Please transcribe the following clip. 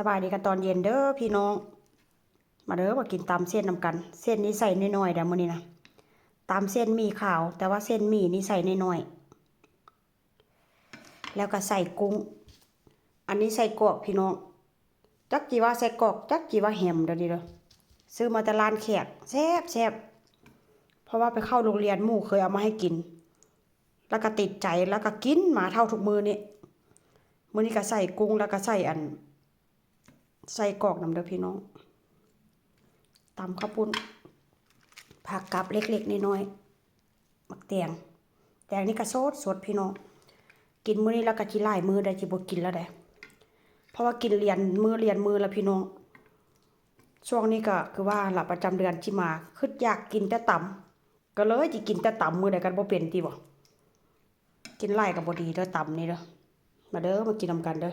ສະບາຍດີກັນຕອນເຢັນເດີພີ່ນ້ອງ ມາເດີ ມາກິນຕຳເສັ້ນນຳກັນ. ເສັ້ນນີ້ໃສ່ນ້ອຍໆ ເດີມື້ນີ້ນະ ຕຳເສັ້ນໝີ່ຂາວ ແຕ່ວ່າເສັ້ນໝີ່ນີ້ໃສ່ນ້ອຍໆ ແລ້ວກໍໃສ່ກຸ້ງ. ອັນນີ້ໄສ້ກອກພີ່ນ້ອງ ຈັກຊິວ່າໄສ້ກອກ ຈັກຊິວ່າແຮມ ດຽວນີ້ເດີ ຊື້ມາແຕ່ຮ້ານແຂກ ແຊບໆ ເພາະວ່າໄປເຂົ້າໂຮງຮຽນ ໝູ່ເຄີຍເອົາມາໃຫ້ກິນ ແລ້ວກໍຕິດໃຈ ແລ້ວກໍກິນມາເທົ່າທຸກມື້ນີ້. ມື້ນີ້ກໍໃສ່ກຸ້ງ ແລ້ວກໍໃສ່ອັນ ໄສ້ກອກນຳເດີພີ່ນ້ອງ. ຕຳເຂົ້າປຸ້ນ ຜັກກັບເລັກໆ ນ້ອຍໆ ໝາກແຕງ ແຕງນີ້ກໍສົດໆ ພີ່ນ້ອງ. ກິນມື້ນີ້ແລ້ວກໍຊິຫຼາຍມື້ໄດ໋ ຊິບໍ່ກິນແລ້ວໄດ໋ ເພາະວ່າກິນລຽນມື້ລຽນມື້ແລ້ວພີ່ນ້ອງ. ຊ່ວງນີ້ກໍຄືວ່າລະ ປະຈຳເດືອນຊິມາ ຄຶດຢາກກິນແຕ່ຕຳ ກໍເລີຍຊິກິນແຕ່ຕຳ ມື້ໃດກໍບໍ່ເປັນຕິບໍ? ກິນຫຼາຍກໍບໍ່ດີເດີ ຕຳນີ້ເດີ. ມາເດີ ມາກິນນຳກັນເດີ.